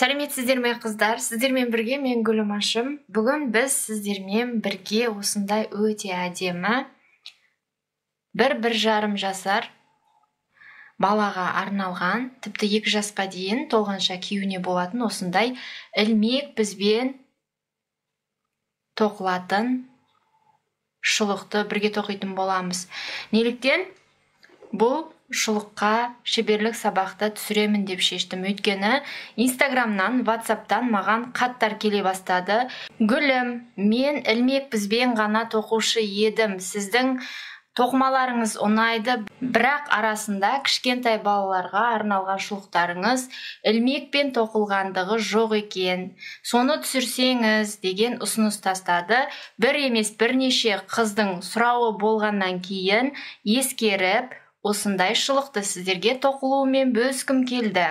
Сәлеметсіздер ме, қыздар? Сіздермен бірге мен Гүлім Ашым. Бүгін біз сіздермен бірге осындай өте әдемі бір жарым жасар балаға арналған, тіпті 2 жасқа дейін толғанша киюіне болатын осындай ілмек бізбен тоқылатын шұлықты бірге тоқитын боламыз. Неліктен бұл шұлыққа шеберлік сабақты түсіремін деп шештім. Өйткені Инстаграмнан, Ватсаптан маған хаттар келе бастады. Гүлім, мен ілмек бізбен ғана тоқушы едім. Сіздің тоқымаларыңыз ұнайды, бірақ арасында кішкентай балаларға арналған шұлықтарыңыз ілмекпен тоқылғандығы жоқ екен. Соны түсірсеңіз деген ұсыныс тастады. Бір емес, бірнеше қыздың сұрауы болғаннан кейін ескеріп, осындай шұлықты сіздерге тоқылуымен бөліскім келді.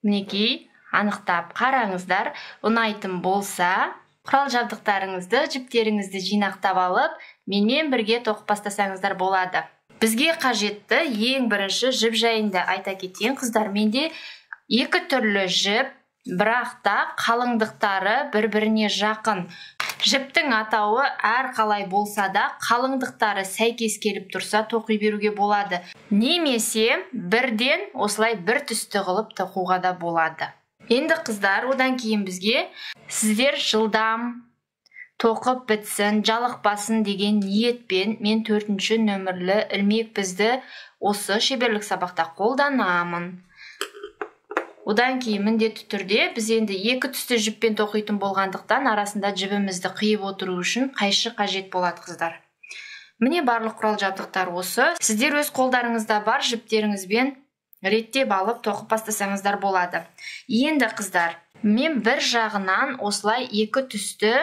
Мінекей, анықтап қараңыздар, ұнайтын болса, құрал жабдықтарыңызды, жіптеріңізді жинақтап алып, менімен бірге тоқып бастасаңыздар болады. Бізге қажетті ең бірінші жіп жайында айта кетейін, қыздар. Менде екі түрлі жіп, бірақ та қалыңдықтары бір-біріне жақын. Жіптің атауы әр қалай болса да, қалыңдықтары сәйкес келіп тұрса тоқи беруге болады. Немесе бірден осылай бір түсті қылып тоқуға да болады. Енді қыздар, одан кейін бізге сіздер жылдам тоқып бітсін, жалықпасын деген ниетпен мен 4-ші нөмірлі ілмек бізді осы шеберлік сабақта қолданамын. Одан кейін міндетті түрде біз енді екі түсті жіппен тоқитын болғандықтан арасында жібімізді қиып отыру үшін қайшы қажет болады, қыздар. Міне барлық құрал жабдықтар осы. Сіздер өз қолдарыңызда бар жіптеріңізбен реттеп алып тоқып бастасаңыздар болады. Енді қыздар, мен бір жағынан осылай екі түсті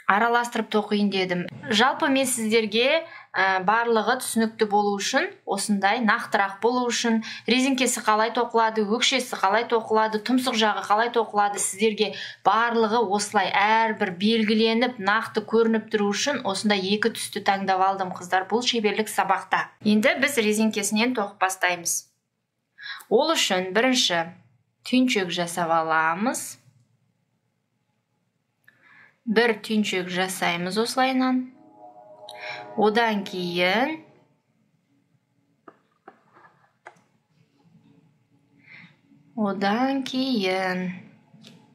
араластырып тоқиын дедім. Жалпы мен сіздерге барлығы түсінікті болу үшін, осындай нақтырақ болу үшін, резеңкесі қалай тоқылады, өкшесі қалай тоқылады, тұмсық жағы қалай тоқылады, сіздерге барлығы осылай әрбір белгіленіп, нақты көрініп тұру үшін осындай екі түсті таңдап алдым, қыздар, бұл шеберлік сабақта. Енді біз резеңкесінен тоқып бастаймыз. Ол үшін бірінші түйіншек жасап аламыз. Бір түйіншек жасаймыз осылайынан. Одан кейін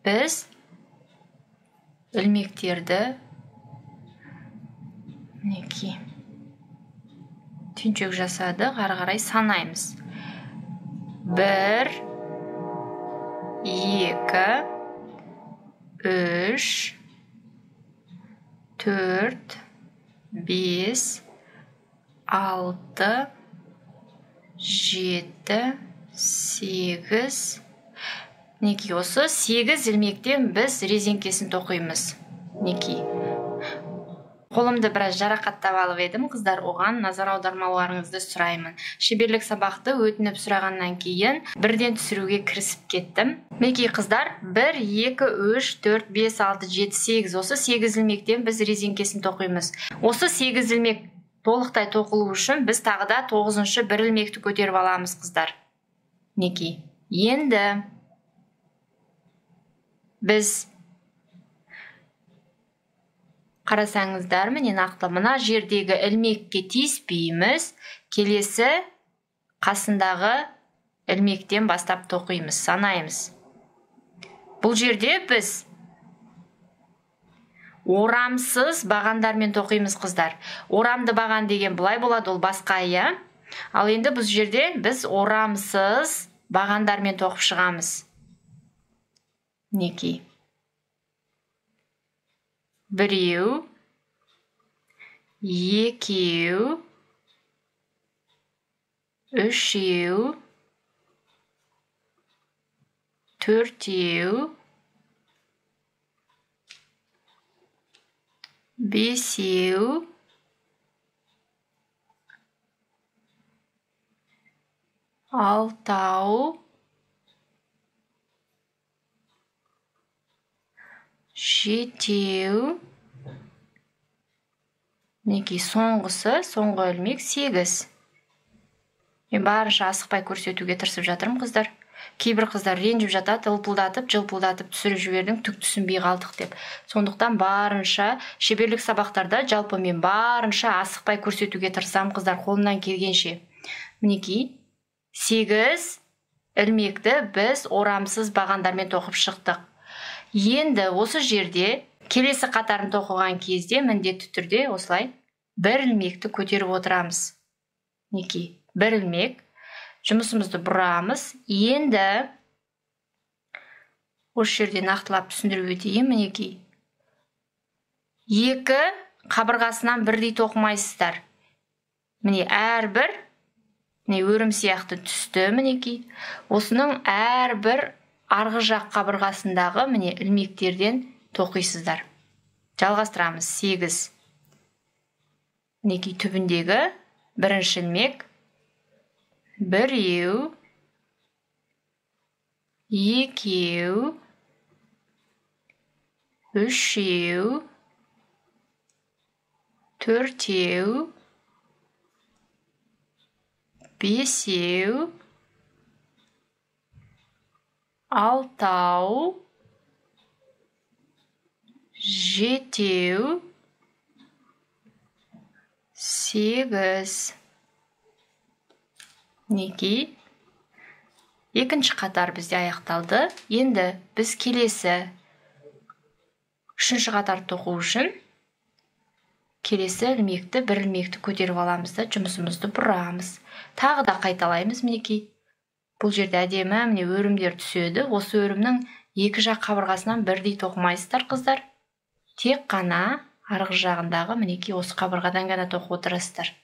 біз ілмектерді мінекей түйіншек жасадық, ары қарай санаймыз. 1 2 3 4 5 6 7 8. Мінекей осы 8 ілмектен біз резеңкесін тоқимыз. Мінекей. Қолымды біраз жарақаттап алып едім, қыздар, оған назар аудармауларыңызды сұраймын. Шеберлік сабақты өтініп сұрағаннан кейін бірден түсіруге кірісіп кеттім. Мінекей, қыздар, 1 2 3 4 5 6 7 8. Осы 8 ілмектен біз резеңкесін тоқимыз. Осы 8 ілмек толықтай тоқылу үшін біз тағы да 9-шы бір ілмекті көтеріп аламыз, қыздар. Мінекей. Енді біз қарасаңыздар, міне нақты мына жердегі ілмекке тиіспейміз, келесі қасындағы ілмектен бастап тоқимыз, санаймыз. Бұл жерде біз орамсыз бағандармен тоқимыз, қыздар. Орамды баған деген былай болады, ол басқа, иә. Ал енді бұл жерде біз орамсыз бағандармен тоқып шығамыз. Мінекей. 1 2 3 4 5 6 7. Мінекей соңғысы, соңғы ілмек 8. Мен барынша асықпай көрсетуге тырысып жатырмын, қыздар. Кейбір қыздар ренжіп жатады, ылпылдатып, жылпылдатып түсіріп жібердің, түк түсінбей қалдық деп. Сондықтан барынша шеберлік сабақтарда жалпы мен барынша асықпай көрсетуге тырысамын, қыздар, қолымнан келгенше. Мінекей, 8 ілмекті біз орамсыз бағандармен тоқып шықтық. Енді осы жерде келесі қатарын тоқыған кезде міндетті түрде осылай бір ілмекті көтеріп отырамыз. Мінекей, бір ілмек. Жұмысымызды бұрамыз. Енді осы жерде нақтылап түсіндіріп өтейін. Мінекей, 2 қабырғасынан бірдей тоқымайсыздар. Міне, әрбір міне өрім сияқты түсті. Мінекей, осының әрбір арғы жақ қабырғасындағы міне ілмектерден тоқисыздар. Жалғастырамыз. 8. Мінекей, түбіндегі бірінші ілмек. 1, 2, 3, 4, 5, 6, 7, 8. Мінекей, екінші қатар бізде аяқталды. Енді біз келесі үшінші қатар тоқу үшін келесі ілмекті, бір ілмекті көтеріп аламыз да жұмысымызды бұрамыз. Тағы да қайталаймыз. Мінекей, бұл жерде әдемі міне өрімдер түседі. Осы өрімнің екі жақ қабырғасынан бірдей тоқымайсыздар, қыздар. Тек қана арғы жағындағы мінекей осы қабырғадан ғана тоқып отырасыздар.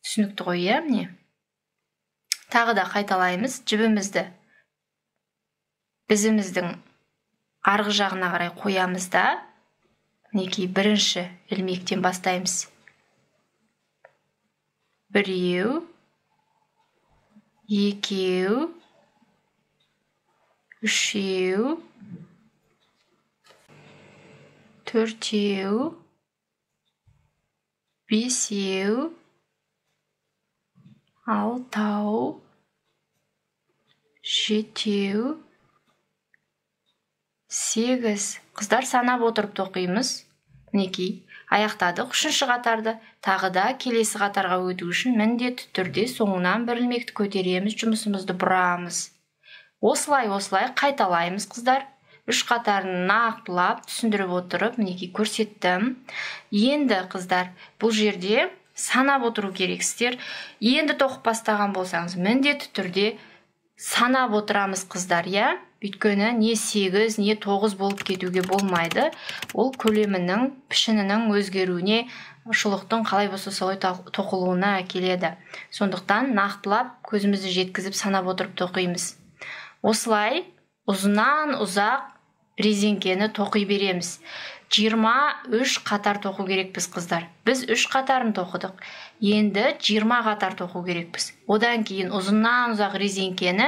Түсінікті ғой, иә? Міне, тағы да қайталаймыз. Жібімізді бізіміздің арғы жағына қарай қоямыз да, мінекей бірінші ілмектен бастаймыз. 1, 2, 3, 4, 5, 6, 7, 8. Қыздар, санап отырып тоқимыз. Мінекей, аяқтадық үшінші қатарды. Тағы да келесі қатарға өту үшін міндетті түрде соңынан бір ілмекті көтереміз, жұмысымызды бұрамыз. Осылай қайталаймыз, қыздар. Үш қатарын нақтылап түсіндіріп отырып мінекей көрсеттім. Енді, қыздар, бұл жерде санап отыру керексіздер. Енді тоқып бастаған болсаңыз, міндетті түрде санап отырамыз, қыздар, иә? Өйткені не 8, не 9 болып кетуге болмайды. Ол көлемінің, пішінінің өзгеруіне, шұлықтың қалай болса солай тоқылуына әкеледі. Сондықтан нақтылап көзімізді жеткізіп санап отырып тоқимыз. Осылай ұзыннан ұзақ резеңкені тоқи береміз. 23 қатар тоқу керекпіз, қыздар. Біз 3 қатарын тоқыдық. Енді 20 қатар тоқу керекпіз. Одан кейін ұзыннан ұзақ резеңкені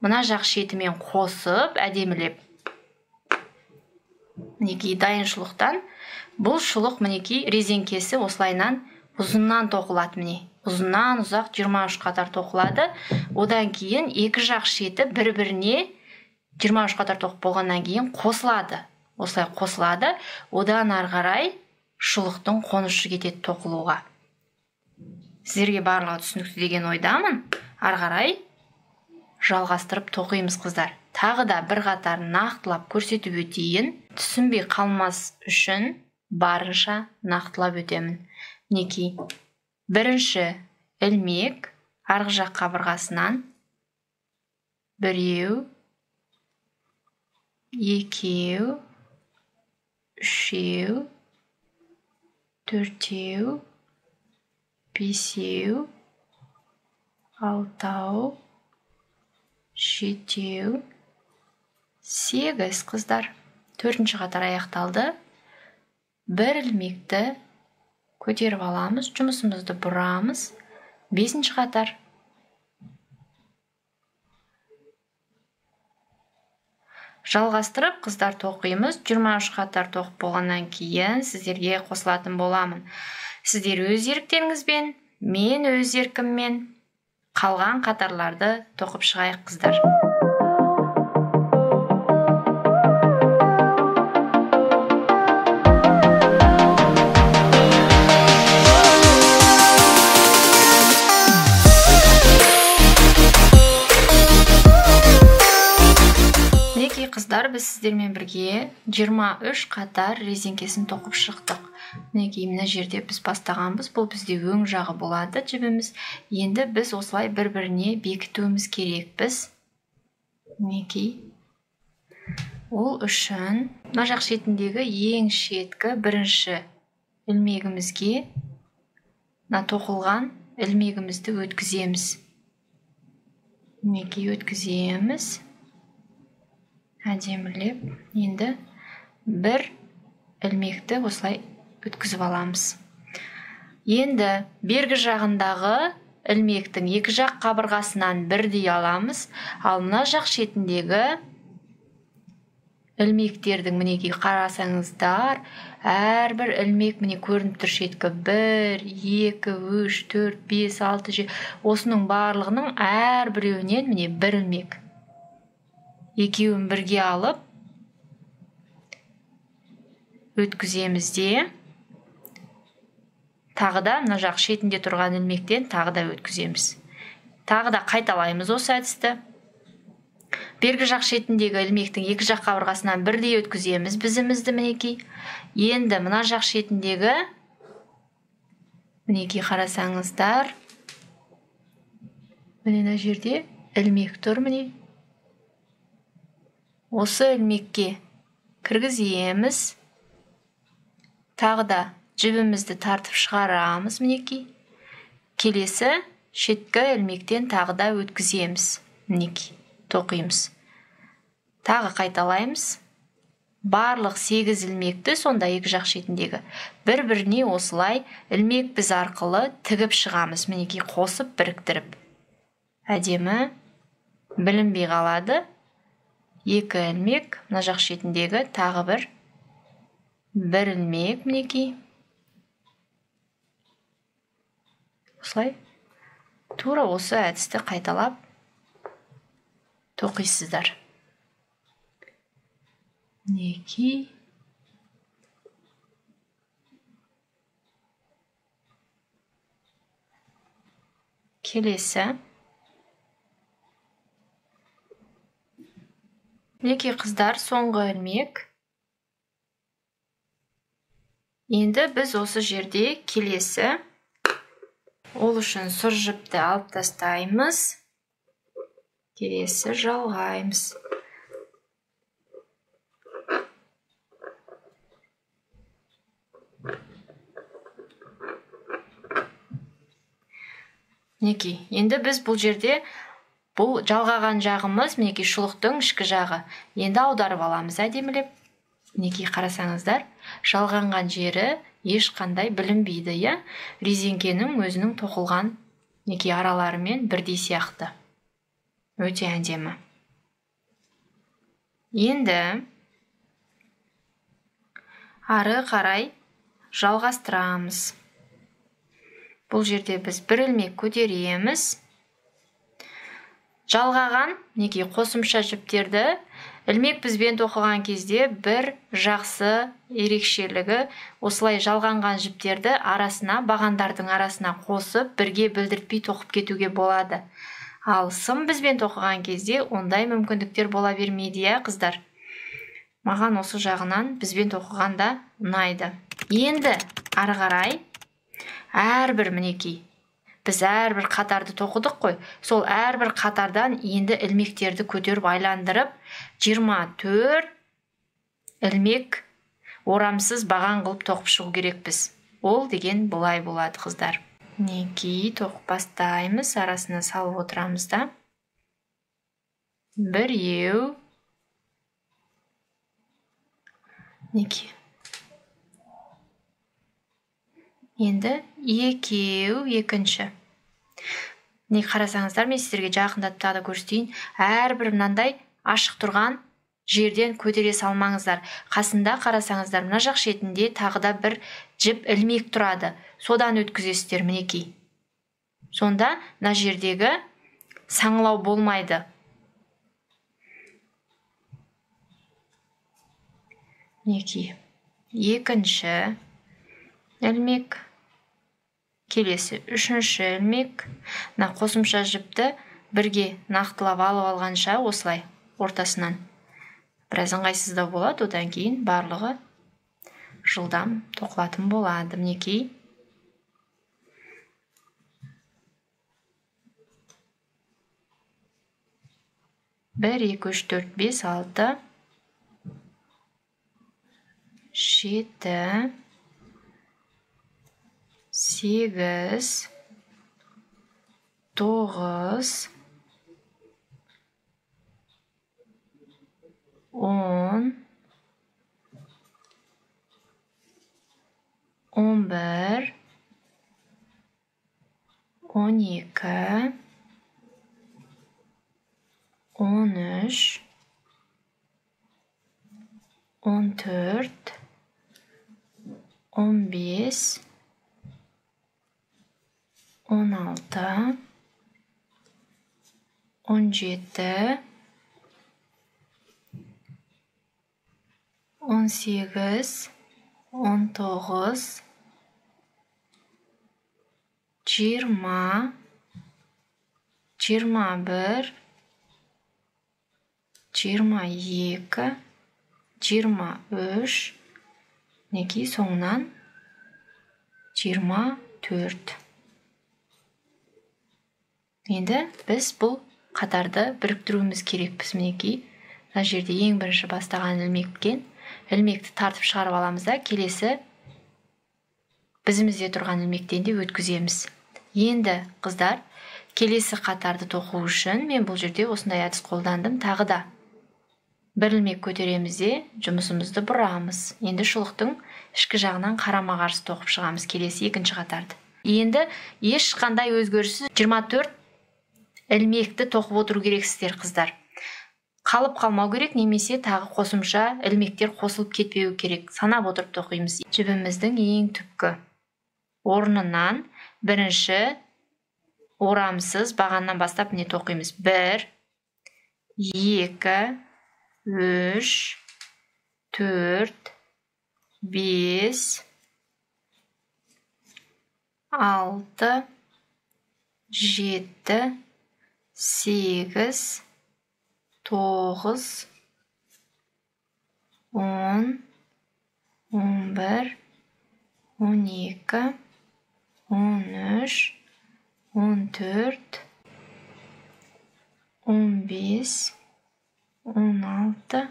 мына жақ шетімен қосып, әдемілеп. Мінекей, дайын шұлықтан. Бұл шұлық мінекей резеңкесі осылайынан ұзыннан тоқылады, міне. Ұзыннан ұзақ 23 қатар тоқылады. Одан кейін екі жақ шеті бір-біріне 23 қатар тоқып болғаннан кейін қосылады. Осылай қосылады. Одан ары қарай шұлықтың қонышы кетеді тоқылуға. Сіздерге барлығы түсінікті деген ойдамын. Ары қарай жалғастырып тоқимыз, қыздар. Тағы да бір қатар нақтылап көрсетіп өтейін. Түсінбей қалмас үшін барынша нақтылап өтемін. Мінекей, бірінші ілмек арғы жақ қабырғасынан 1, 2, 3, 4, 5, 6, 7, 8, қыздар. Төртінші қатар аяқталды. Бір ілмекті көтеріп аламыз, жұмысымызды бұрамыз. Бесінші қатар. Жалғастырып, қыздар, тоқимыз. 23 қатар тоқып болғаннан кейін сіздерге қосылатын боламын. Сіздер өз еріктеріңізбен, мен өз еркіммен қалған қатарларды тоқып шығайық, қыздар. Қыздар, біз сіздермен бірге 23 қатар резеңкесін тоқып шықтық. Мінекей, мына жерде біз бастағанбыз, бұл бізде өң жағы болады жібіміз. Енді біз осылай бір-біріне бекітуіміз керекпіз. Мінекей. Ол үшін мына жақ шетіндегі ең шеткі бірінші ілмегімізге мына тоқылған ілмегімізді өткіземіз. Мінекей, өткіземіз. Әдемілеп енді бір ілмекті осылай өткізіп аламыз. Енді бергі жағындағы ілмектің екі жақ қабырғасынан бірдей аламыз, ал мына жақ шетіндегі ілмектердің мінекей қарасаңыздар, әрбір ілмек міне көрініп тұр шеткі 1, 2, 3, 4, 5, 6, 7, осының барлығының әрбіреуінен міне бір ілмек. Екеуін бірге алып өткіземіз де, тағы да мына жақ шетінде тұрған ілмектен тағы да өткіземіз. Тағы да қайталаймыз осы әдісті. Бергі жақ шетіндегі ілмектің екі жақ қабырғасынан бірдей өткіземіз бізімізді мінекей. Енді мына жақ шетіндегі мінекей қарасаңыздар, міне мына жерде ілмек тұр міне. Осы ілмекке кіргіземіз. Тағы да жібімізді тартып шығарамыз мінекей. Келесі шеткі ілмектен тағы да өткіземіз. Мінекей, тоқимыз. Тағы қайталаймыз. Барлық 8 ілмекті сонда екі жақ шетіндегі бір-біріне осылай ілмек біз арқылы тігіп шығамыз. Мінекей, қосып біріктіріп. Әдемі білінбей қалады. Екі ілмек, мына жақ шетіндегі тағы бір ілмек мінекей. Осылай тура осы әдісті қайталап тоқисыздар. Мінекей. Келесі. Мінекей қыздар, соңғы ілмек. Енді біз осы жерде келесі. Ол үшін сұр жіпті алып тастаймыз. Келесі жалғаймыз. Мінекей, енді біз бұл жерде бұл жалғаған жағымыз, мінекей шұлықтың ішкі жағы. Енді аударып аламыз әдемілеп. Мінекей қарасаңыздар, жалғанған жері ешқандай білінбейді, иә? Резеңкенің өзінің тоқылған мінекей араларымен бірдей сияқты. Өте әдемі. Енді ары қарай жалғастырамыз. Бұл жерде біз бір ілмек көтереміз. Жалғаған мінекей қосымша жіптерді ілмек бізбен тоқыған кезде бір жақсы ерекшелігі осылай жалғанған жіптерді арасына, бағандардың арасына қосып бірге білдіртпей тоқып кетуге болады. Ал сым бізбен тоқыған кезде ондай мүмкіндіктер бола бермейді, иә қыздар? Маған осы жағынан бізбен тоқыған да ұнайды. Енді ары қарай әрбір мінекей біз әрбір қатарды тоқыдық қой. Сол әрбір қатардан енді ілмектерді көтеріп айландырып 24 ілмек орамсыз баған қылып тоқып шығу керекпіз. Ол деген бұлай болады, қыздар. Мінекей тоқып бастаймыз, арасына салып отырамыз да. Біреу. Мінекей. Енді екеу, екінші. Не қарасаңыздар, мен сіздерге жақындатып тағы да көрсетейін. Әрбір мынандай ашық тұрған жерден көтере салмаңыздар. Қасында қарасаңыздар, мына жақ шетінде тағы да бір жіп ілмек тұрады. Содан өткізесіздер мінекей. Сонда мына жердегі саңылау болмайды. Мінекей. Екінші ілмек. Келесі үшінші ілмек. Мына қосымша жіпті бірге нақтылап алып алғанша осылай ортасынан Біраз ыңғайсыздау болады, одан кейін барлығы жылдам тоқылатын болады. Мінекей. 1, 2, 3, 4, 5, 6, 7, 8, 9, 10, 11, 12, 13, 14, 15, 16, 17, 18, 19, 20, 21, 22, 23, мінекей соңынан 24. Енді біз бұл қатарды біріктіруіміз керекпіз. Мінекей мына жерде ең бірінші бастаған ілмекті тартып шығарып аламыз да, келесі бізімізде тұрған ілмектен де өткіземіз. Енді қыздар, келесі қатарды тоқу үшін мен бұл жерде осындай әдіс қолдандым. Тағы да бір ілмек көтереміз де жұмысымызды бұрамыз. Енді шұлықтың ішкі жағынан қарама-қарсы тоқып шығамыз келесі екінші қатарды. Енді ешқандай өзгеріссіз 24 ілмекті тоқып отыру керексіздер, қыздар. Қалып қалмау керек, немесе тағы қосымша ілмектер қосылып кетпеуі керек. Санап отырып тоқимыз. Жібіміздің ең түпкі орнынан бірінші орамсыз бағаннан бастап не тоқимыз? 1, 2, 3, 4, 5, 6, 7, 8, 9, 10, 11, 12, 13, 14, 15, 16,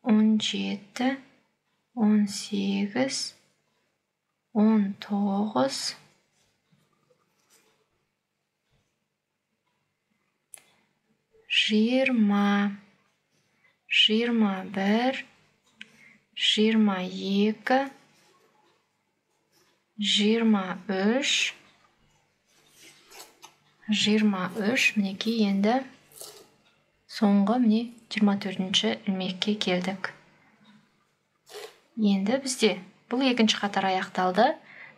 17, 18, 19, 20, 21, 22, 23, 23. Мінекей енді соңғы міне 24-ші ілмекке келдік. Енді бізде бұл екінші қатар аяқталды.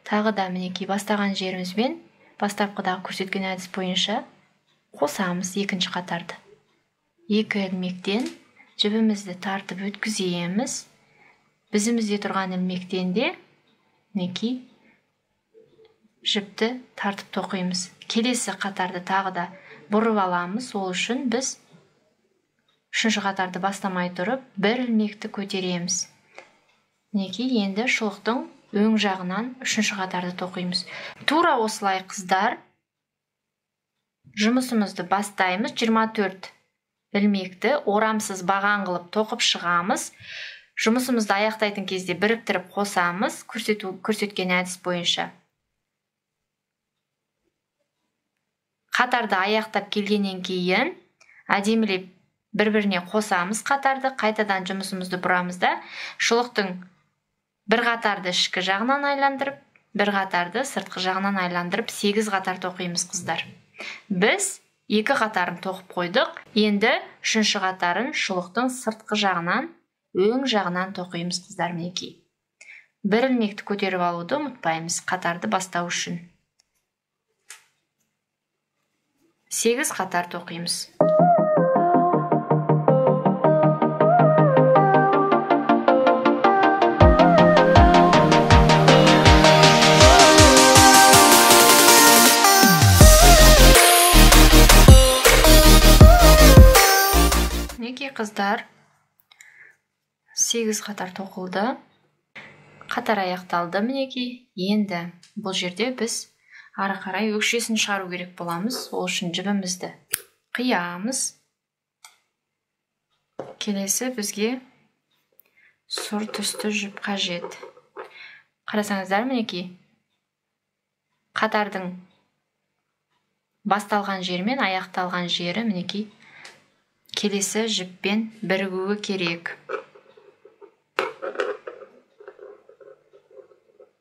Тағы да мінекей бастаған жерімізбен бастапқыдағы көрсеткен әдіс бойынша қосамыз екінші қатарды. Екі ілмектен жібімізді тартып өткіземіз. Бізімізде тұрған ілмектен де мінекей жіпті тартып тоқимыз. Келесі қатарды тағы да бұрып аламыз. Ол үшін біз үшінші қатарды бастамай тұрып бір ілмекті көтереміз. Мінекей енді шұлықтың өң жағынан үшінші қатарды тоқимыз. Тура осылай, қыздар, жұмысымызды бастаймыз. 24 ілмекті орамсыз баған қылып тоқып шығамыз. Жұмысымызды аяқтайтын кезде біріктіріп қосамыз көрсеткен әдіс бойынша. Қатарды аяқтап келгеннен кейін әдемілеп бір-біріне қосамыз қатарды, қайтадан жұмысымызды бұрамыз да, шұлықтың бір қатарды ішкі жағынан айландырып, бір қатарды сыртқы жағынан айландырып 8 қатар тоқимыз, қыздар. Біз 2 қатарын тоқып қойдық. Енді үшінші қатарын шұлықтың сыртқы жағынан, өң жағынан тоқимыз, қыздар. Мінекей. Бір ілмекті көтеріп алуды ұмытпаймыз қатарды бастау үшін. 8 қатар тоқимыз. Мінекей, қыздар, 8 қатар тоқылды. Қатар аяқталды мінекей. Енді бұл жерде біз ары қарай өкшесін шығару керек боламыз. Ол үшін жібімізді қиямыз. Келесі бізге сұр түсті жіп қажет. Қарасаңыздар, мінекей қатардың басталған жері мен аяқталған жері мінекей келесі жіппен бірігуі керек.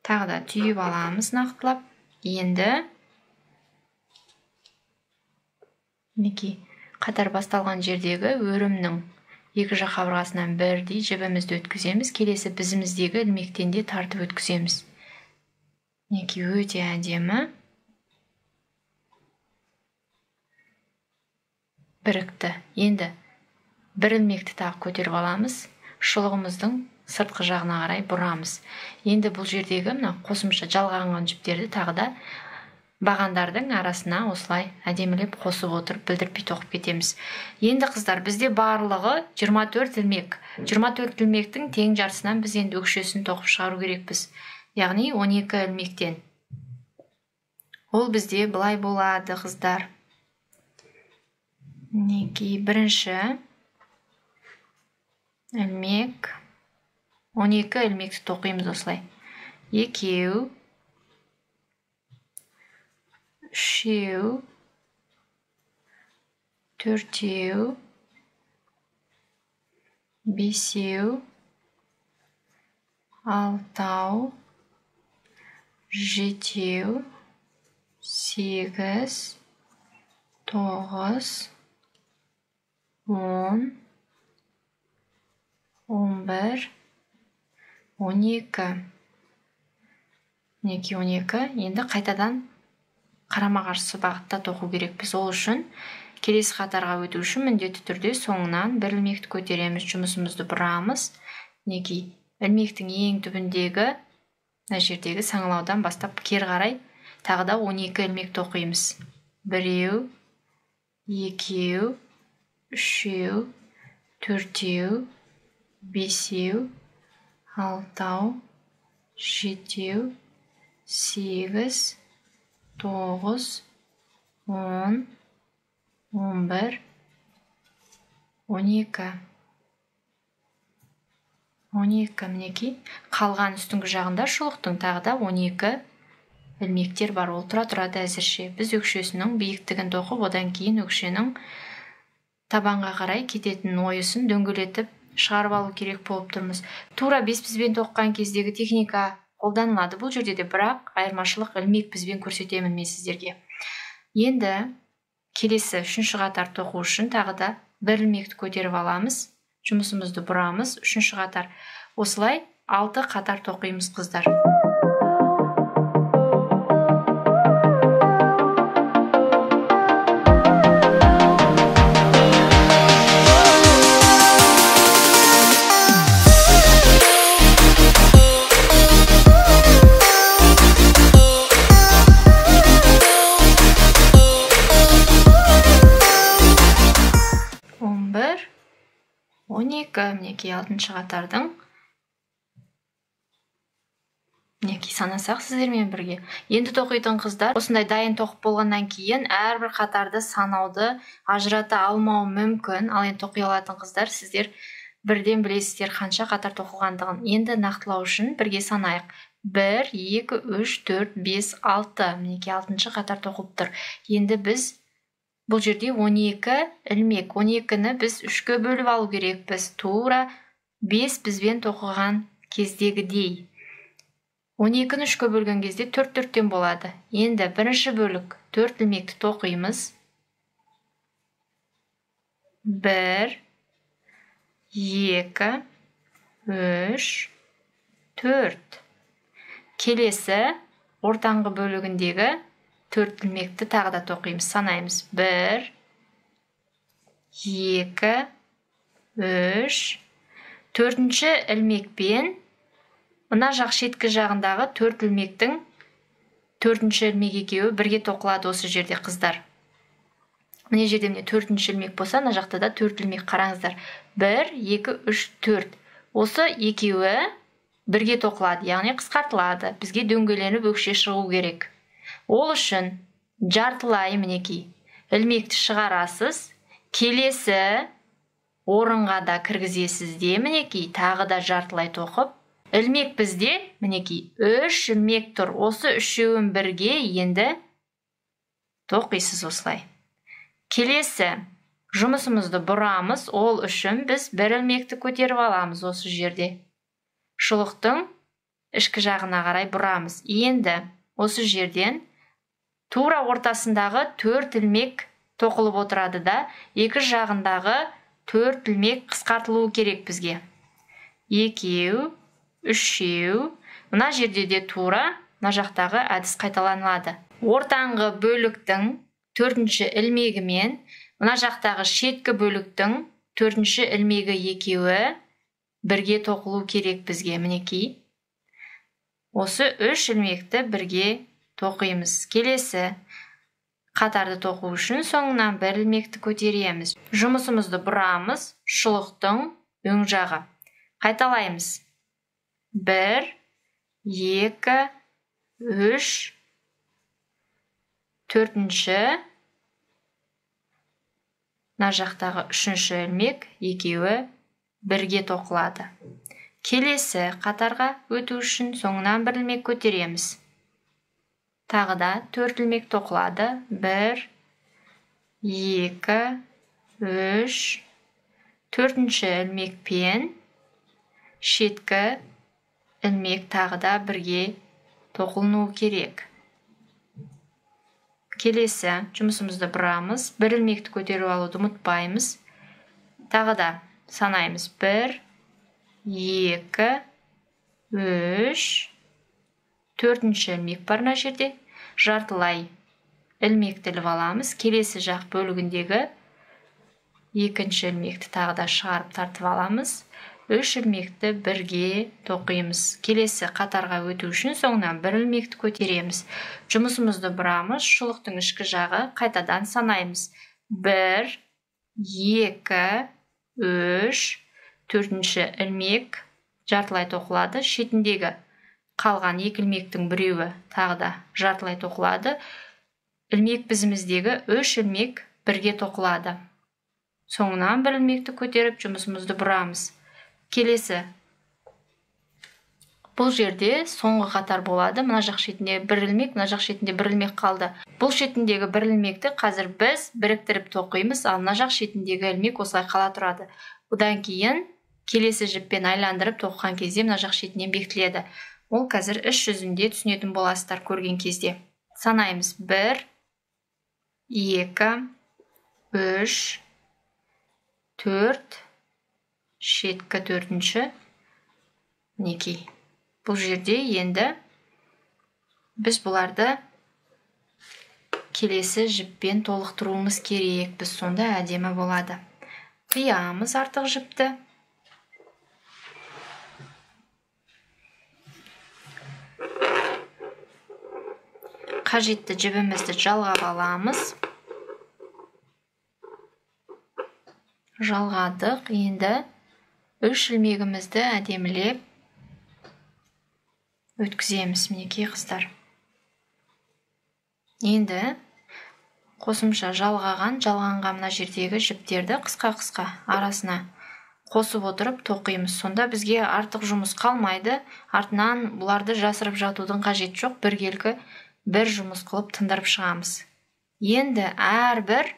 Тағы да түйіп аламыз нақтылап. Енді мінекей қатар басталған жердегі өрімнің екі жақ қабырғасынан бірдей жібімізді өткіземіз. Келесі бізіміздегі ілмектен де тартып өткіземіз. Мінекей өте әдемі бірікті. Енді бір ілмекті тағы көтеріп аламыз. Шұлығымыздың сыртқы жағына қарай бұрамыз. Енді бұл жердегі мына қосымша жалғанған жіптерді тағы да бағандардың арасына осылай әдемілеп қосып отырып білдіртпей тоқып кетеміз. Енді қыздар, бізде барлығы 24 ілмек. 24 ілмектің тең жартысынан біз енді өкшесін тоқып шығару керекпіз. Яғни 12 ілмектен. Ол бізде былай болады, қыздар. Мінекей бірінші ілмек, 12 ілмекті тоқимыз осылай. 2, 3, 4, 5, 6, 7, 8, 9, 10, 11, 12. Мінекей 12. Енді қайтадан қарама-қарсы бағытта тоқу керекпіз. Ол үшін келесі қатарға өту үшін міндетті түрде соңынан бір ілмекті көтереміз, жұмысымызды бұрамыз. Мінекей ілмектің ең түбіндегі мына жердегі саңылаудан бастап кері қарай тағы да 12 ілмек тоқимыз. 1, 2, 3, 4, 5, 6, 7, 8, 9, 10, 11, 12. 12 мінекей. Қалған үстіңгі жағында шұлықтың тағы да 12 ілмектер бар. Ол тұра тұрады әзірше. Біз өкшесінің биіктігін тоқып, одан кейін өкшенің табанға қарай кететін ойысын дөңгелетіп шығарып алу керек болып тұрмыз. Тура бес бізбен тоққан кездегі техника қолданылады бұл жерде де, бірақ айырмашылық ілмек бізбен көрсетемін мен сіздерге. Енді келесі үшінші қатар тоқу үшін тағы да бір ілмекті көтеріп аламыз, жұмысымызды бұрамыз. Үшінші қатар осылай 6 қатар тоқимыз, қыздар. Мінекей алтыншы қатардың мінекей санасақ сіздермен бірге. Енді тоқитын қыздар осындай дайын тоқып болғаннан кейін әрбір қатарды санауды ажырата алмауы мүмкін. Ал енді тоқи алатын қыздар, сіздер бірден білесіздер қанша қатар тоқылғандығын. Енді нақтылау үшін бірге санайық. 1, 2, 3, 4, 5, 6. Мінекей алтыншы қатар тоқылып тұр. Енді біз бұл жерде 12 ілмек. 12-ні біз 3-ке бөліп алу керекпіз. Тура 5 бізбен тоқыған кездегідей. 12-ні 3-ке бөлген кезде 4-4-тен болады. Енді бірінші бөлік 4 ілмекті тоқимыз. 1, 2, 3, 4. Келесі ортаңғы бөлігіндегі 4 ілмекті тағы да тоқимыз, санаймыз. 1, 2, 3. Төртінші ілмекпен мына жақ шеткі жағындағы 4 ілмектің төртінші ілмек екеуі бірге тоқылады осы жерде, қыздар. Міне жерде міне төртінші ілмек болса, мына жақта да 4 ілмек, қараңыздар. 1, 2, 3, 4. Осы екеуі бірге тоқылады, яғни қысқартылады. Бізге дөңгеленіп өкше шығу керек. Ол үшін жартылай мінекей ілмекті шығарасыз, келесі орынға да кіргізесіз де мінекей тағы да жартылай тоқып. Ілмек бізде мінекей 3 ілмек тұр. Осы үшеуін бірге енді тоқисыз осылай. Келесі жұмысымызды бұрамыз. Ол үшін біз бір ілмекті көтеріп аламыз осы жерде. Шұлықтың ішкі жағына қарай бұрамыз. Енді осы жерден тура ортасындағы 4 ілмек тоқылып отырады да, екі жағындағы 4 ілмек қысқартылуы керек бізге. 2, 3. Мына жерде де тура мына жақтағы әдіс қайталанады. Ортаңғы бөліктің 4-ші ілмегімен мына жақтағы шеткі бөліктің 4-ші ілмегі екеуі бірге тоқылу керек бізге. Мінекей. Осы 3 ілмекті бірге тоқимыз. Келесі қатарды тоқу үшін соңынан бір ілмекті көтереміз. Жұмысымызды бұрамыз, шұлықтың оң жағы. Қайталаймыз. 1, 2, 3, 4-ші, мына жақтағы 3-ші ілмек екеуі бірге тоқылады. Келесі қатарға өту үшін соңынан бір ілмек көтереміз. Тағы да 4 ілмек тоқылады. 1, 2, 3, 4-ші ілмекпен шеткі ілмек тағы да бірге тоқылыну керек. Келесі жұмысымызды бұрамыз. Бір ілмекті көтеріп алуды ұмытпаймыз. Тағы да санаймыз. 1, 2, 3, 4-ші ілмек бар мына жерде. Жартылай ілмекті іліп аламыз. Келесі жақ бөлігіндегі 2-ші ілмекті тағы да шығарып тартып аламыз. 3 ілмекті бірге тоқимыз. Келесі қатарға өту үшін соңынан бір ілмекті көтереміз. Жұмысымызды бұрамыз. Шұлықтың ішкі жағы қайтадан санаймыз. 1, 2, 3, 4-ші ілмек жартылай тоқылады. Шетіндегі қалған 2 ілмектің біреуі тағы да жартылай тоқылады. Ілмек бізіміздегі 3 ілмек бірге тоқылады. Соңынан бір ілмекті көтеріп жұмысымызды бұрамыз. Келесі. Бұл жерде соңғы қатар болады. Мына жақ шетінде бір ілмек, мына жақ шетінде бір ілмек қалды. Бұл шетіндегі бір ілмекті қазір біз біріктіріп тоқимыз, ал мына жақ шетіндегі ілмек осылай қала тұрады. Одан кейін келесі жіппен айландырып тоқыған кезде мына жақ шетінен бекітіледі. Ол қазір іс жүзінде түсінетін боласыздар көрген кезде. Санаймыз. 1, 2, 3, 4, шеткі 4-ші. Мінекей. Бұл жерде енді біз бұларды келесі жіппен толықтыруымыз керек. Біз сонда әдемі болады. Қиямыз артық жіпті. Қажетті жібімізді жалғап аламыз. Жалғадық. Енді 3 ілмегімізді әдемілеп өткіземіз, мінекей қыздар. Енді қосымша жалғанған мына жердегі жіптерді қысқа-қысқа арасына қосып отырып тоқимыз. Сонда бізге артық жұмыс қалмайды. Артынан бұларды жасырып жатудың қажеті жоқ. Біркелкі бір жұмыс қылып тындырып шығамыз. Енді әрбір,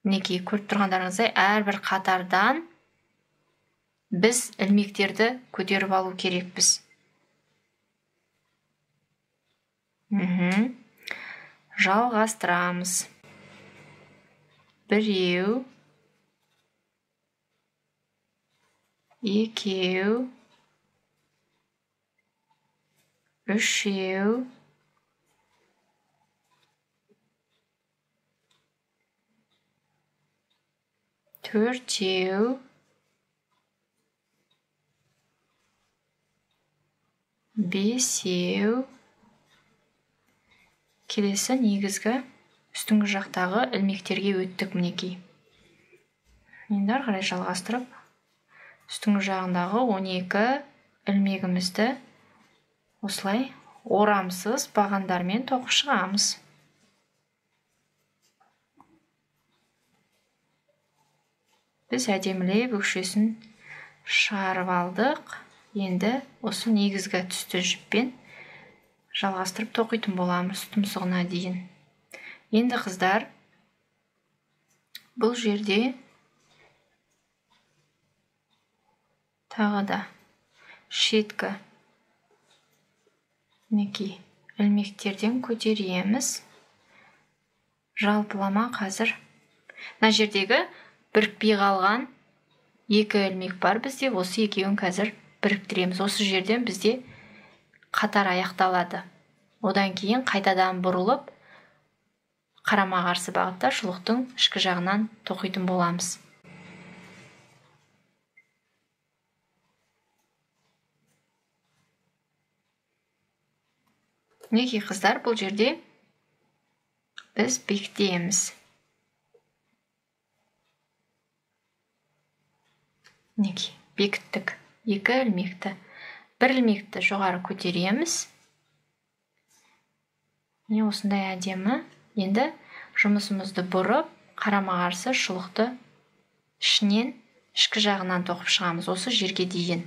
мінекей көріп тұрғандарыңыздай, әрбір қатардан біз ілмектерді көтеріп алу керекпіз. Жалғастырамыз. 1, 2, 3, 4, 5. Келесі негізгі үстіңгі жақтағы ілмектерге өттік, мінекей. Енді ары қарай жалғастырып Үстіңгі жағындағы 12 ілмегімізді осылай орамсыз бағандармен тоқып шығамыз. Біз әдемілеп өкшесін шығарып алдық. Енді осы негізгі түсті жіппен жалғастырып тоқитын боламыз тұмсығына дейін. Енді қыздар, бұл жерде тағы да шеткі мінекей ілмектерден көтереміз. Жалпылама қазір мына жердегі бірікпей қалған екі ілмек бар бізде, осы екеуін қазір біріктіреміз. Осы жерден бізде қатар аяқталады. Одан кейін қайтадан бұрылып қарама-қарсы бағытта шұлықтың ішкі жағынан тоқитын боламыз. Мінекей қыздар, бұл жерде біз бекітеміз. Мінекей бекіттік екі ілмекті. Бір ілмекті жоғары көтереміз. Міне осындай әдемі. Енді жұмысымызды бұрып, қарама-қарсы шұлықты ішінен, ішкі жағынан тоқып шығамыз осы жерге дейін.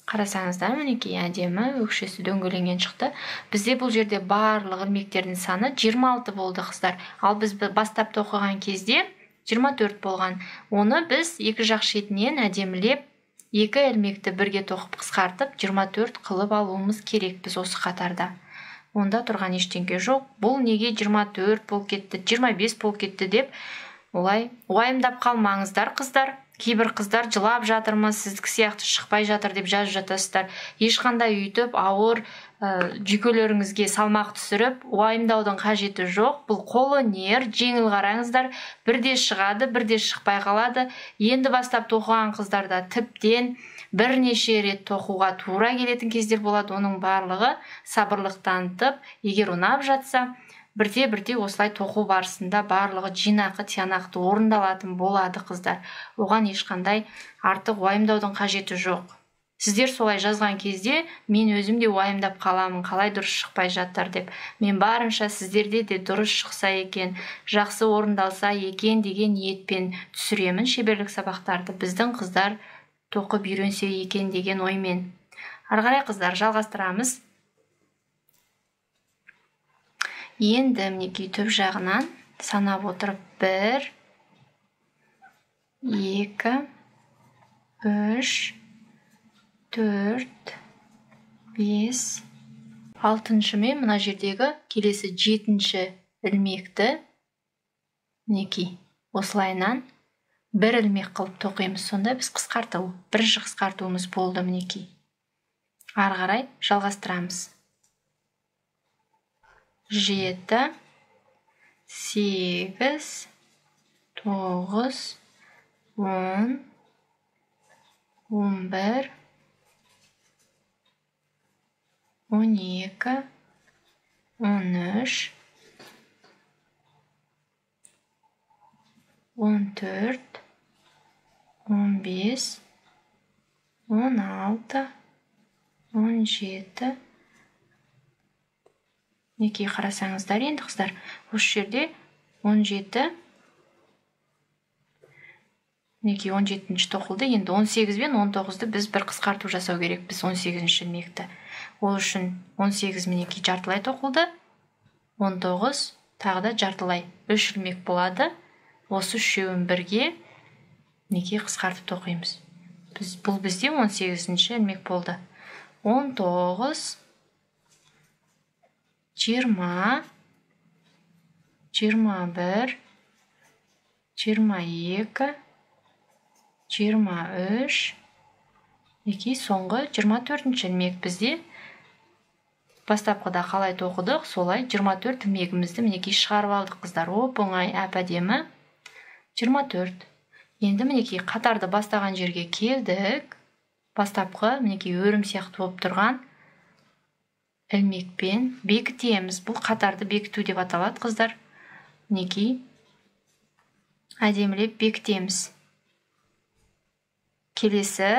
Қарасаңыздар, мінекей әдемі өкшесі дөңгеленген шықты. Бізде бұл жерде барлық ілмектердің саны 26 болды қыздар. Ал біз бастап тоқыған кезде 24 болған. Оны біз екі жақ шетінен әдемілеп екі ілмекті бірге тоқып қысқартып 24 қылып алуымыз керек біз осы қатарда. Онда тұрған ештеңе жоқ. Бұл неге 24 болып кетті, 25 болып кетті деп олай уайымдап қалмаңыздар қыздар. Кейбір қыздар жылап жатырмыз, сіздікі сияқты шықпай жатыр деп жазып жатасыздар. Ешқандай үйтіп ауыр жүйкелеріңізге салмақ түсіріп уайымдаудың қажеті жоқ. Бұл қолөнер, жеңіл қараңыздар, бірде шығады, бірде шықпай қалады. Енді бастап тоқыған қыздарда тіптен бірнеше рет тоқуға тура келетін кездер болады. Оның барлығы сабырлық танытып, егер ұнап жатса, бірте-бірте осылай тоқу барысында барлығы жинақы, тиянақты орындалатын болады қыздар. Оған ешқандай артық уайымдаудың қажеті жоқ. Сіздер солай жазған кезде мен өзім де уайымдап қаламын, қалай дұрыс шықпай жатыр деп. Мен барынша сіздерде де дұрыс шықса екен, жақсы орындалса екен деген ниетпен түсіремін шеберлік сабақтарды. Біздің қыздар тоқып үйренсе екен деген оймен. Ары қарай қыздар жалғастырамыз. Енді мінекей түп жағынан санап отырып 1, 2, 3, 4, 5, 6-шы мен мына жердегі келесі 7-ші ілмекті мінекей осылайынан бір ілмек қылып тоқимыз. Сонда біз қысқарту, бірінші қысқартуымыз болды мінекей. Ары қарай жалғастырамыз. 7, 8, 9, 10, 11, 12, 13, 14, 15, 16, 17. Мінекей қарасаңыздар енді қыздар, осы жерде 17, мінекей 17-ші тоқылды. Енді 18 бен 19-ды біз бір қысқарту жасау керек, біз 18-ші ілмекті. Ол үшін 18 мінекей жартылай тоқылды, 19 тағы да жартылай 3 ілмек болады. Осы үшеуін бірге мінекей қысқартып тоқимыз. Бұл бізде 18-ші ілмек болды. 19, 20, 21, 22, 23, мінекей соңғы 24-ші ілмек бізде. Бастапқыда қалай тоқыдық, солай 24 ілмегімізді мінекей шығарып алдық қыздар. Оп-оңай, әп-әдемі 24. Енді мінекей қатарды бастаған жерге келдік. Бастапқы мінекей өрім сияқты болып тұрған ілмекпен бекітеміз. Бұл қатарды бекіту деп аталады қыздар. Мінекей әдемілеп бекітеміз. Келесі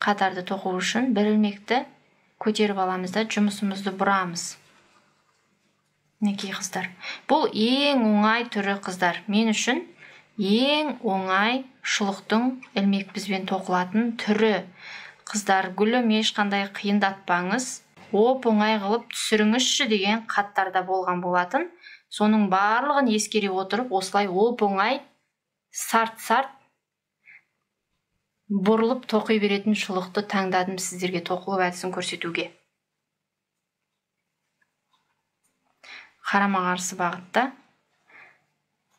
қатарды тоқу үшін бір ілмекті көтеріп аламыз да жұмысымызды бұрамыз. Мінекей қыздар. Бұл ең оңай түрі қыздар. Мен үшін ең оңай шұлықтың ілмек бізбен тоқылатын түрі. Қыздар, гүлім ешқандай қиындатпаңыз. Оп-оңай қылып түсіріңізші деген хаттарда болған болатын. Соның барлығын ескере отырып, осылай оп-оңай сарт-сарт бұрылып тоқи беретін шұлықты таңдадым сіздерге тоқылу әдісін көрсетуге. Қарама-қарсы бағытта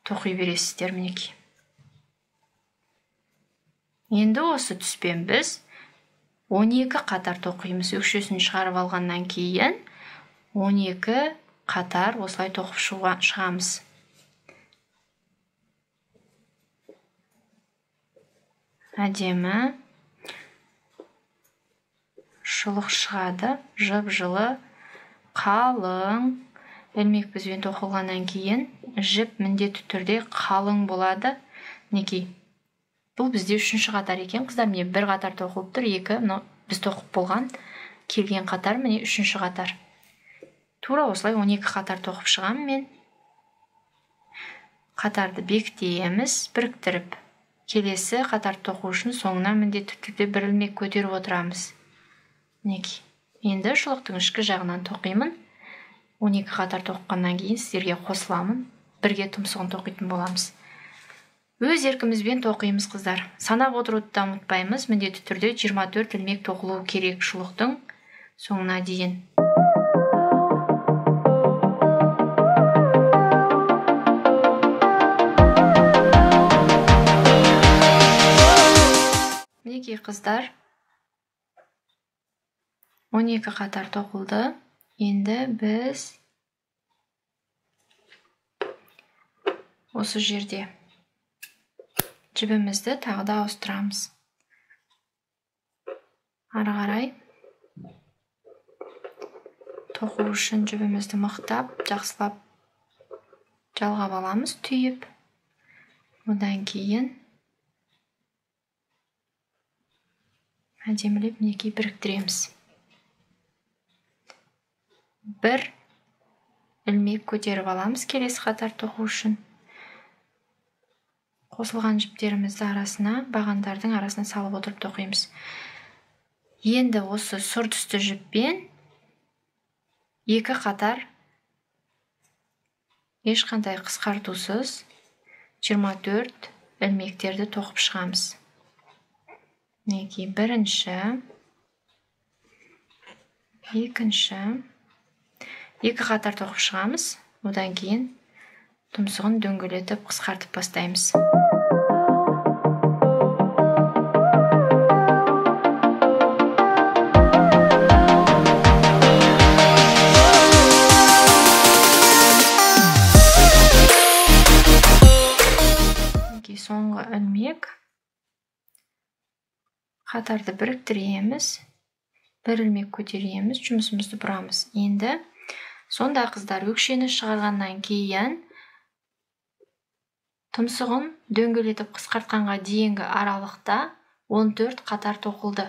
тоқи бересіздер мінекей. Енді осы түспен біз 12 қатар тоқимыз. Өкшесін шығарып алғаннан кейін 12 қатар осылай тоқып шығамыз. Әдемі шұлық шығады, жып-жылы, қалың. Ілмек бізбен тоқылғаннан кейін жіп міндетті түрде қалың болады. Мінекей, бұл бізде үшінші қатар екен қыздар. Міне бір қатар тоқылып тұр, екі, мынау біз тоқып болған келген қатар, міне үшінші қатар. Тура осылай 12 қатар тоқып шығамын мен. Қатарды бекітеміз, біріктіріп. Келесі қатар тоқу үшін соңынан міндетті түрде бір ілмек көтеріп отырамыз. Мінекей, енді шұлықтың ішкі жағынан тоқимын. 12 қатар тоққаннан кейін сіздерге қосыламын. Бірге тұмсығын тоқитын боламыз. Өз еркімізбен тоқимыз қыздар. Санап отыруды да ұмытпаймыз. Міндетті түрде 24 ілмек тоқылуы керек шұлықтың соңына дейін. Мінекей қыздар, 12 қатар тоқылды. Енді біз осы жерде жібімізді тағы да ауыстырамыз. Ары қарай тоқу үшін жібімізді мықтап, жақсылап жалғап аламыз, түйіп. Одан кейін әдемілеп мінекей біріктіреміз. Бір ілмек көтеріп аламыз келесі қатар тоқу үшін. Қосылған жіптерімізді арасына, бағандардың арасына салып отырып тоқимыз. Енді осы сұр түсті жіппен екі қатар ешқандай қысқартусыз 24 ілмектерді тоқып шығамыз. Мінекей бірінші, екінші, екі қатар тоқып шығамыз. Одан кейін тұмсығын дөңгелетіп қысқартып бастаймыз. Мінекей соңғы ілмек. Қатарды біріктіреміз, бір ілмек көтереміз, жұмысымызды бұрамыз. Енді сонда қыздар, өкшені шығарғаннан кейін тұмсығын дөңгелетіп қысқартқанға дейінгі аралықта 14 қатар тоқылды.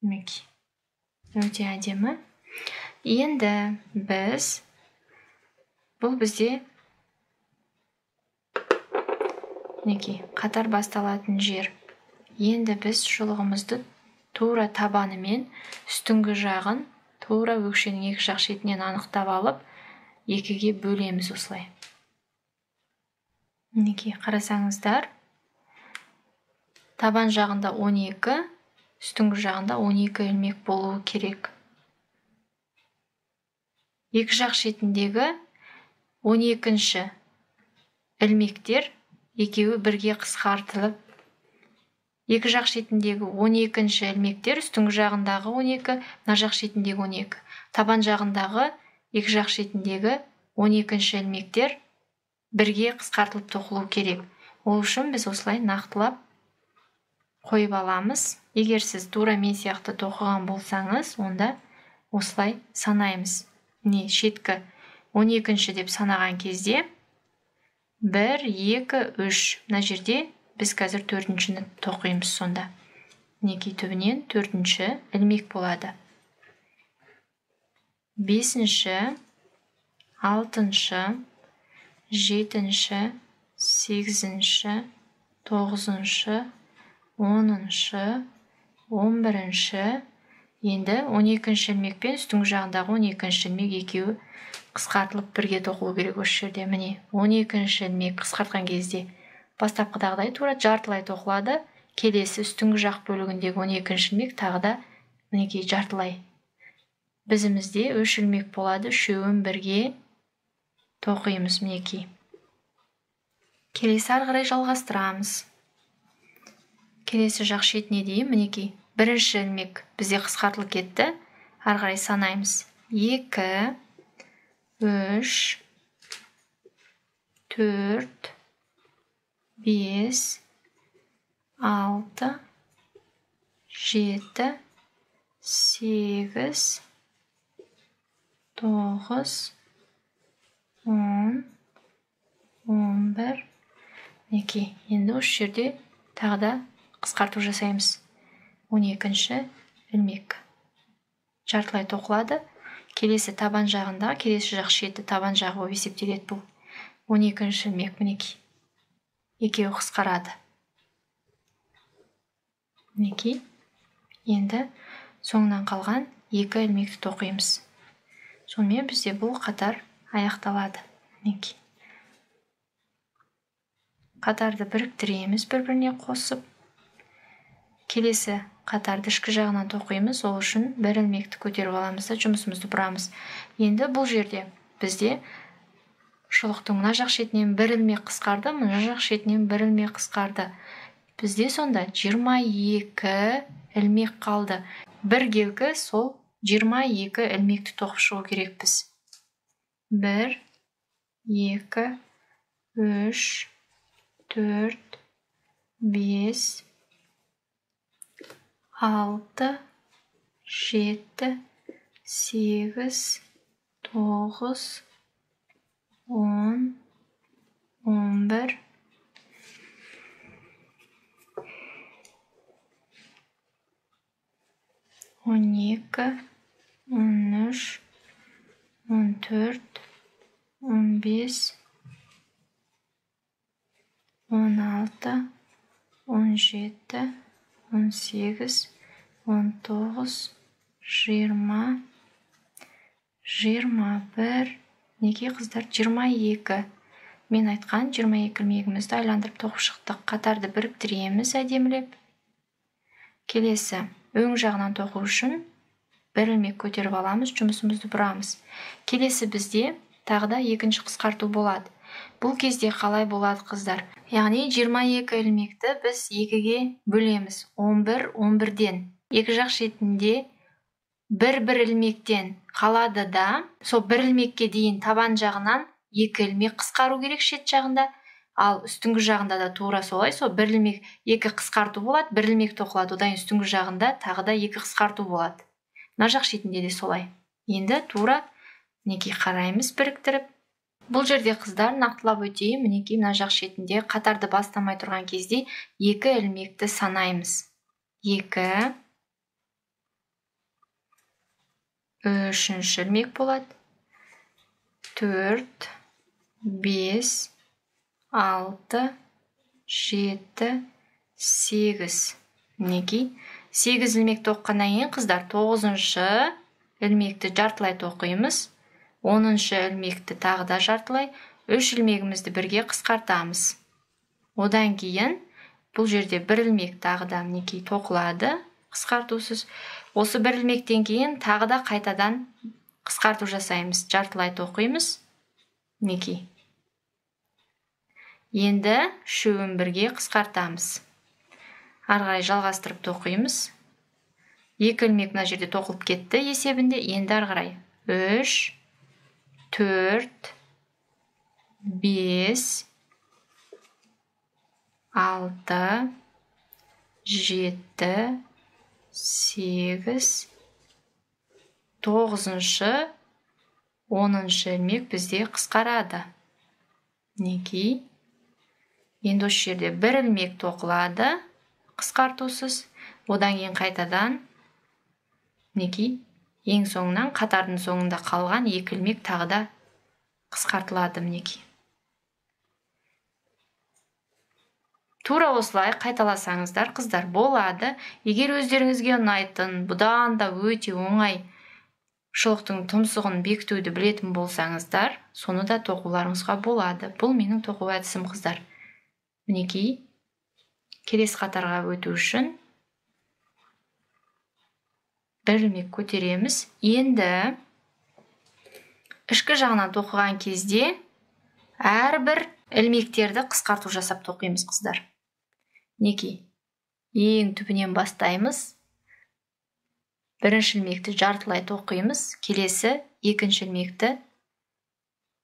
Мінекей, өте әдемі. Енді біз, бұл бізде мінекей қатар басталатын жер. Енді біз шұлығымызды тура табанымен үстіңгі жағын тура өкшенің екі жақ шетінен анықтап алып, екіге бөлеміз осылай. Мінекей, қарасаңыздар, табан жағында 12, үстіңгі жағында 12 ілмек болуы керек. Екі жақ шетіндегі 12-ші ілмектер екеуі бірге қысқартылып, екі жақ шетіндегі 12-ші ілмектер үстіңгі жағындағы 12, мына жақ шетіндегі 12, табан жағындағы екі жақ шетіндегі 12-ші ілмектер бірге қысқартылып тоқылу керек. Ол үшін біз осылай нақтылап қойып аламыз. Егер сіз тура мен сияқты тоқыған болсаңыз, онда осылай санаймыз. Міне, шеткі 12-ші деп санаған кезде 1, 2, 3, мына жерде Біз қазір төртіншіні тоқимыз сонда. Мінекей түбінен төртінші ілмек болады. 5-ші, 6-шы, 7-ші, 8-ші, 9-шы, 10-шы, 11-ші. Енді 12-ші ілмекпен үстіңгі жағындағы 12-ші ілмек екеуі қысқартылып бірге тоқылу керек осы жерде. Міне 12-ші ілмек қысқартқан кезде бастапқыдағыдай тура жартылай тоқылады. Келесі үстіңгі жақ бөлігіндегі 12-ші ілмек тағы да мінекей жартылай. Бізімізде 3 ілмек болады, үшеуін бірге тоқимыз мінекей. Келесі ары қарай жалғастырамыз. Келесі жақ шетіне дейін мінекей бірінші ілмек бізде қысқартылып кетті. Ары қарай санаймыз. 2, 3, 4, 5, 6, 7, 8, 9, 10, 11. Мінекей, енді осы жерде тағы да қысқарту жасаймыз. 12-ші ілмек жартылай тоқылады. Келесі табан жағында, келесі жақ шеті табан жағы болып есептеледі бұл. 12-ші ілмек мінекей. Екеуі қысқарады. Мінекей. Енді соңынан қалған 2 ілмекті тоқимыз. Сонымен бізде бұл қатар аяқталады. Мінекей. Қатарды біріктіреміз бір-біріне қосып. Келесі қатарды ішкі жағынан тоқимыз. Ол үшін бір ілмекті көтеріп аламыз да жұмысымызды бұрамыз. Енді бұл жерде бізде шұлықтың мына жақ шетінен бір ілмек қысқарды, мына жақ шетінен бір ілмек қысқарды. Бізде сонда 22 ілмек қалды. Бір келкі сол 22 ілмекті тоқып шығу керекпіз. 1, 2, 3, 4, 5, 6, 7, 8, 9, 10, 11, 12, 13, 14, 15, 16, 17, 18, 19, 20, 21. Неге қыздар 22. Мен айтқан 22 ілмегімізді айландырып тоқып шықтық. Қатарды біріктіреміз әдемілеп. Келесі оң жағынан тоқу үшін бір ілмек көтеріп аламыз, жұмысымызды бұрамыз. Келесі бізде тағы да екінші қысқарту болады. Бұл кезде қалай болады қыздар? Яғни 22 ілмекті біз 2-ге бөлеміз. 11, 11-ден. Екі жақ шетінде бір-бір ілмектен қалады да, сол бір ілмекке дейін табан жағынан 2 ілмек қысқару керек шет жағында, ал үстіңгі жағында да тура солай, сол бір ілмек 2 қысқарту болады, бір ілмек тоқылады, одан үстіңгі жағында тағы да 2 қысқарту болады. Мына жақ шетінде де солай. Енді тура мінекей қараймыз біріктіріп. Бұл жерде қыздар нақтылап өтейін, мінекей мына жақ шетінде қатарды бастамай тұрған кезде 2 ілмекті санаймыз. 2, 3-ші ілмек болады. 4, 5, 6, 7, 8. Мінекей 8 ілмек тоққаннан кейін қыздар 9-шы ілмекті жартылай тоқимыз. 10-шы ілмекті тағы да жартылай, 3 ілмегімізді бірге қысқартамыз. Одан кейін бұл жерде бір ілмек тағы да мінекей тоқылады қысқартусыз. Осы бір ілмектен кейін тағы да қайтадан қысқарту жасаймыз, жартылай тоқимыз. Мінекей. Енді үшеуін бірге қысқартамыз. Ары қарай жалғастырып тоқимыз. 2 ілмек мына жерде тоқылып кетті есебінде. Енді ары қарай 3, 4, 5, 6, 7, 8, 9-шы, 10-шы ілмек бізде қысқарады. Мінекей. Енді осы жерде бір ілмек тоқылады қысқартусыз. Одан кейін қайтадан мінекей ең соңынан қатардың соңында қалған 2 ілмек тағы да қысқартылады мінекей. Тура осылай қайталасаңыздар қыздар болады. Егер өздеріңізге ұнайтын, бұдан да өте оңай шұлықтың тұмсығын бекітуді білетін болсаңыздар, соны да тоқуларыңызға болады. Бұл менің тоқу әдісім қыздар. Мінекей, келесі қатарға өту үшін бір ілмек көтереміз. Енді ішкі жағынан тоқыған кезде әрбір ілмектерді қысқарту жасап тоқимыз қыздар. Мінекей, ең түбінен бастаймыз. Бірінші ілмекті жартылай тоқимыз, келесі екінші ілмекті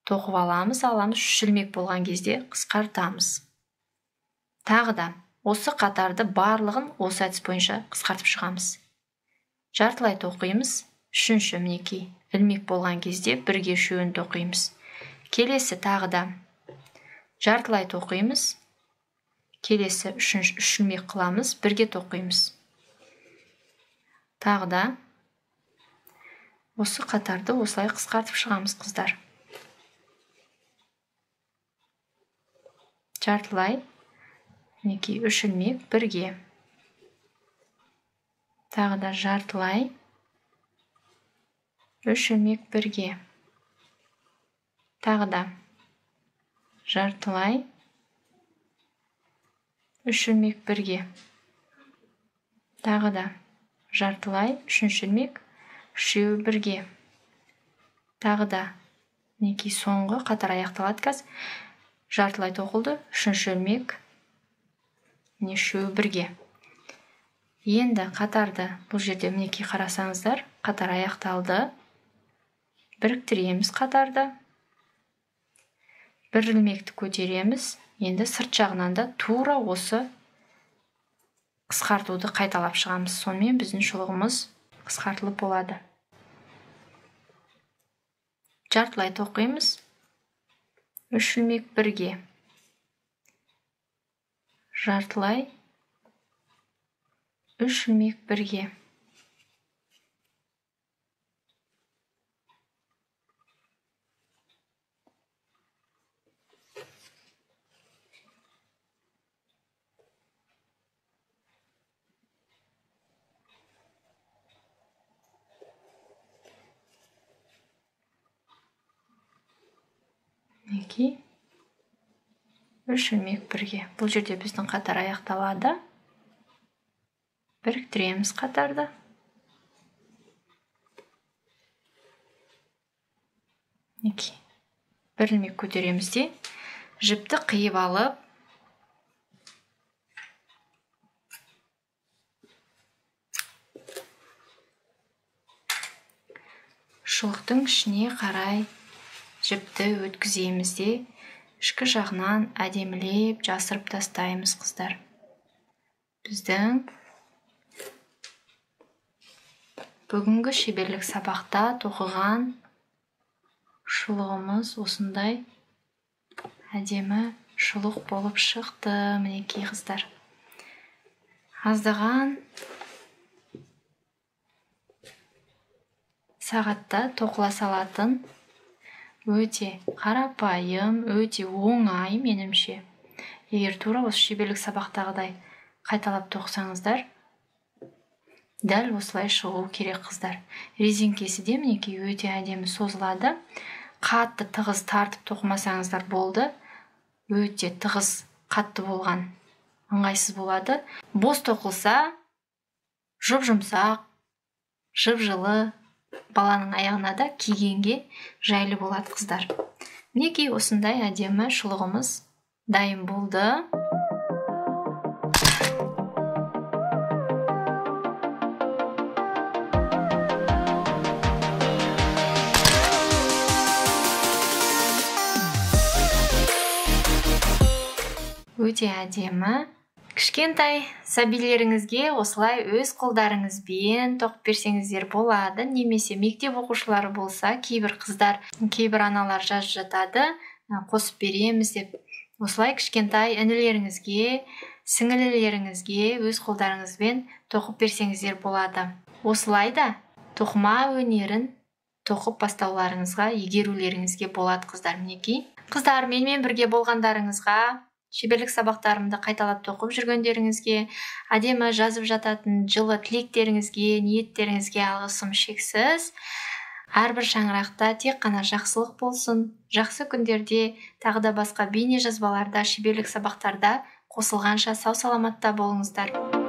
тоқып аламыз, үш ілмек болған кезде қысқартамыз. Тағы да осы қатарды барлығын осы әдіс бойынша қысқартып шығамыз. Жартылай тоқимыз, үшінші мінекей ілмек болған кезде бірге үшеуін тоқимыз. Келесі тағы да жартылай тоқимыз, келесі үшінші үш ілмек қыламыз, бірге тоқимыз. Тағы да осы қатарды осылай қысқартып шығамыз қыздар. Жартылай мінекей үш ілмек бірге. Тағы да жартылай үш ілмек бірге. Тағы да жартылай үш ілмек бірге. Тағы да жартылай үшінші ілмек үшеуі бірге. Тағы да мінекей соңғы қатар аяқталады қазір. Жартылай тоқылды, үшінші ілмек міне үшеуі бірге. Енді қатарды бұл жерде мінекей қарасаңыздар, қатар аяқталды. Біріктіреміз қатарды. Бір ілмекті көтереміз. Енді сырт жағынан да тура осы қысқартуды қайталап шығамыз. Сонымен біздің шұлығымыз қысқартылып болады. Жартылай тоқимыз. Үш ілмек бірге. Жартылай үш ілмек бірге. Мінекей үш ілмек бірге. Бұл жерде біздің қатар аяқталады. Біріктіреміз қатарды. Мінекей бір ілмек көтереміз де жіпті қиып алып шұлықтың ішіне қарай жіпті өткіземіз де ішкі жағынан әдемілеп жасырып тастаймыз қыздар. Біздің бүгінгі шеберлік сабақта тоқыған шұлығымыз осындай әдемі шұлық болып шықты. Мінекей қыздар. Аздаған сағатта тоқыла салатын өте қарапайым, өте оңай менімше. Егер тура осы шеберлік сабақтағыдай қайталап тоқысаңыздар, дәл осылай шығу керек қыздар. Резеңкесі де мінекей өте әдемі созылады. Қатты тығыз тартып тоқымасаңыздар болды. Өте тығыз қатты болған ыңғайсыз болады. Бос тоқылса жұп-жұмсақ, жып-жылы, баланың аяғына да кигенге жайлы болады қыздар. Мінекей осындай әдемі шұлығымыз дайын болды. Өте әдемі. Кішкентай сәбилеріңізге осылай өз қолдарыңызбен тоқып берсеңіздер болады. Немесе мектеп оқушылары болса, кейбір қыздар, кейбір аналар жазып жатады, қосып береміз деп. Осылай кішкентай інілеріңізге, сіңілілеріңізге өз қолдарыңызбен тоқып берсеңіздер болады. Осылай да тоқыма өнерін тоқып бастауларыңызға, игерулеріңізге болады, қыздар. Мінекей. Қыздар, менімен бірге болғандарыңызға, шеберлік сабақтарымды қайталап тоқып жүргендеріңізге, әдемі жазып жататын жылы тілектеріңізге, ниеттеріңізге алғысым шексіз. Әрбір шаңырақта тек қана жақсылық болсын. Жақсы күндерде тағы да басқа бейне жазбаларда, шеберлік сабақтарда қосылғанша сау саламатта болыңыздар.